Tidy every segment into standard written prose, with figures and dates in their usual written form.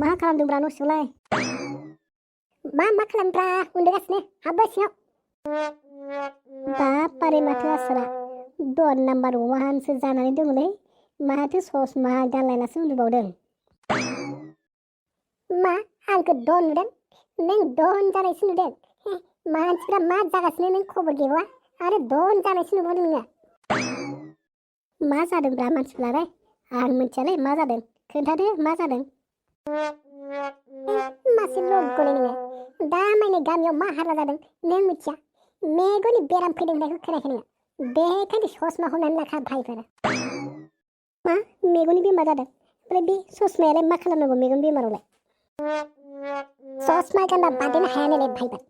मा खालामदोंब्रा न' सिङावलाय? मा खालामब्रा उन्दुगासिनो हाबबो सिङाव। बापारे माथो आसोला दन नाम्बार वानसो जानानै दंलै। माथो ससमा गानलायनासो उन्दुबावदों। मा आंखौ दन नुदों? नों दन जानायसो नुदों। मानसिफ्रा मा जागासिनो नों खबर गैबावा आरो दन जानायसो नुबावदों नोङो। मा जादोंब्रा मानसिफ्रालाय? आं मिथियालै मा जादों, खोन्थादो मा जादों। मासे ल'गले नोङो, दा माने गामियाव मा हाल्ला जादों नों मिथिया? मेगननि बेराम फैदों होननायखौ खोनायाखै नोङो? बेखायनो ससमा हमनानै लाखा भाइफोर। मा मेगननि बेमार जादों? ओमफ्राय बे ससमायालाय मा खालामनांगौ मेगन बेमारावलाय? ससमा गानबा बारदेरनो हायानोलै भाइफोर।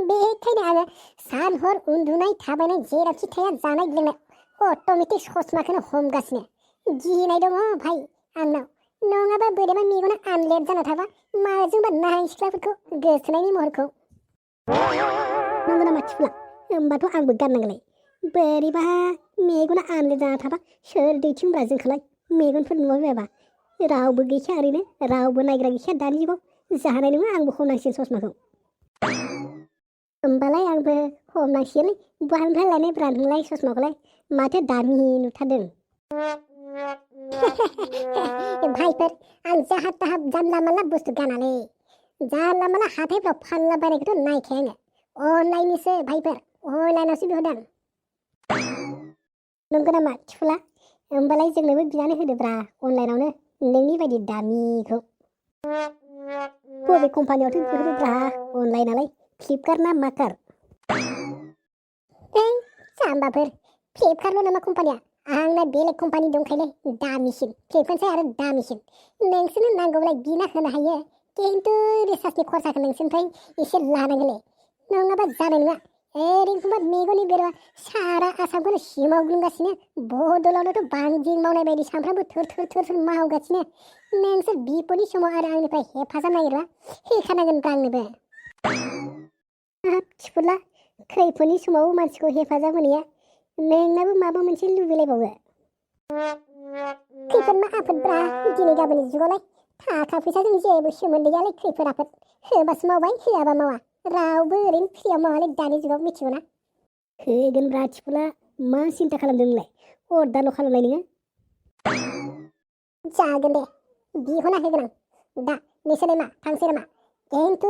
बेखायनो आङो सान हर उन्दुनाय थाबायनाय जेरावखि थाया जानाय लोंनाय अट'मेटिक ससमाखौनो हमगासिनो। गिनाय दङ भाइ आंनाव, नङाबा बोरैबा मेगना आनलेट जाना थाबा माजोंबा नाय सिख्लाफोरखौ गोसोनायनि महरखौ। नंगौ नामा थिफुला? होमबाथ' आंबो गाननांगोनलाय। बोरैबा मेगना आनलेट जाना थाबा सोर दैथिंब्रा जोंखौलाय मेगनफोर नुवाबायाबा। रावबो गैखाया ओरैनो, रावबो नायग्रा गैखाया दानि जुगाव। जानाय नङा आंबो हमनांसिगोन ससमाखौ। होमबालाय आंबो हमनांसिगोनलै। बहानिफ्राय लायनाय ब्रा नोंलाय ससमाखौलाय? माथो दामि नुथारदों। भाइफोर आं जाहा थाहा जानला मानला बुस्थु गानालै। जानला मानला हाथायफ्राव फानला बायनायखौथ' नायखाया आङो। अनलाइननिसो भाइफोर, अनलाइनावसो बिहरदों। नंगौ नामा थिफुला? होमबालाय जोंनोबो बिनानै होदोब्रा अनलाइनावनो नोंनि बायदि दामिखौ। बबे कम्पानियावथ' बिहरोब्रा अनलाइनालाय? फ्लिपकार्ट ना माकार? जाम्बाफोर, फ्लिपकार्टल' नामा कम्पानिया? आंना बेलेग कम्पानि दंखायोलै दामिसिन, फ्लिपकार्टनिफ्राय आरो दामिसिन। नोंसोरनो नांगौब्ला बिना होनो हायो, खिन्थु रिसार्जनि खरसाखौ नोंसोरनिफ्राय एसे लानांगोनलै, नङाबा जानाय नङा। ओरैनोबा मेगननि बेरामा सारा आसामखौनो सिमावग्लुंगासिनो। बदलावनोथ' बांग्रिं मावनाय बायदि सानफ्रामबो थोर थोर मावगासिनो। नोंसोर बिपदनि समाव आरो आंनिफ्राय हेफाजाब नागिरबा होखानांगोनब्रा आंनोबो। हाब थिफुला, खैफोदनि समाव मानसिखौ हेफाजाब होनाया नोंनाबो माबा मोनसे लुबैलायबावो। खैफोद मा आफोदब्रा दिनै गाबोननि जुगावलाय? थाखा फैसाजों जेबो सोमोन्दो गैयालै खैफोद आफोद। होबासो मावबाय, होआबा मावा। रावबो ओरैनो फ्रियाव मावालै दानि जुगाव, मिथिगौ ना? होगोनब्रा थिफुला, मा सिन्था खालामदों नोंलाय? अर्डारल' खालामलाय नोङो। जागोन दे, बिहरना होगोन आं। दा नोंसोरलाय मा थांसै नामा? खिन्थु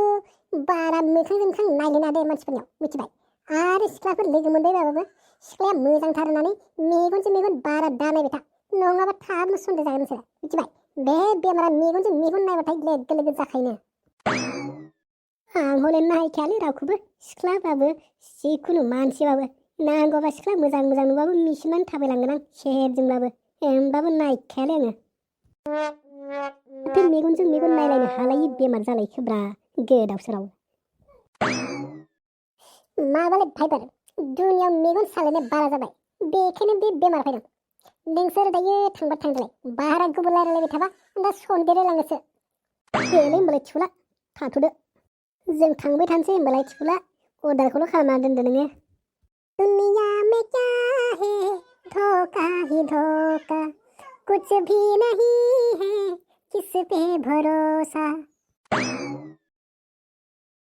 बारा मोखांजों मोखां नायलायना दे मानसिफोरनियाव, मिथिबाय? आरो सिख्लाफोर लोगो मोनबायबाबो सिख्लाया मोजांथार होननानै मेगनजों मेगन बारा दानायबाय था, नङाबा थाबनो सन्देह जागोन नोंसोरो, मिथिबाय? बे बेमारा मेगनजों मेगन नायबाथाय लोगो लोगो जाखायोनो। आं हले नायखायालै रावखौबो, सिख्लाबाबो जिखुनु मानसिबाबो। नांगौबा सिख्ला मोजां मोजां नुबाबो मिसिनानै थाबायलांगोन आं सेरजोंब्लाबो, होमबाबो नायखायालै आङो। माथो मेगनजों मेगन नायलायनो हालायि बेमार जालायखोब्रा गोदाव सोराव। माबालै भाइफोर, दुनियाव मेगन सालायनाय बारा जाबाय, बेखायनो बे बेमार फैदों। नोंसोर दायो थांबा थांदोलाय, बारा गोबाव रायलायलायबाय थाबा दा सन्देरलायलाङोसो। देलै होमबालाय थिफुला थाथ'दो, जों थांबाय थानोसै होमबालाय थिफुला। अर्डारखौल' खालामना दोनदो नोङो। दुनिया में क्या है धोखा ही धोखा, कुछ भी नहीं है किस पे भरोसा।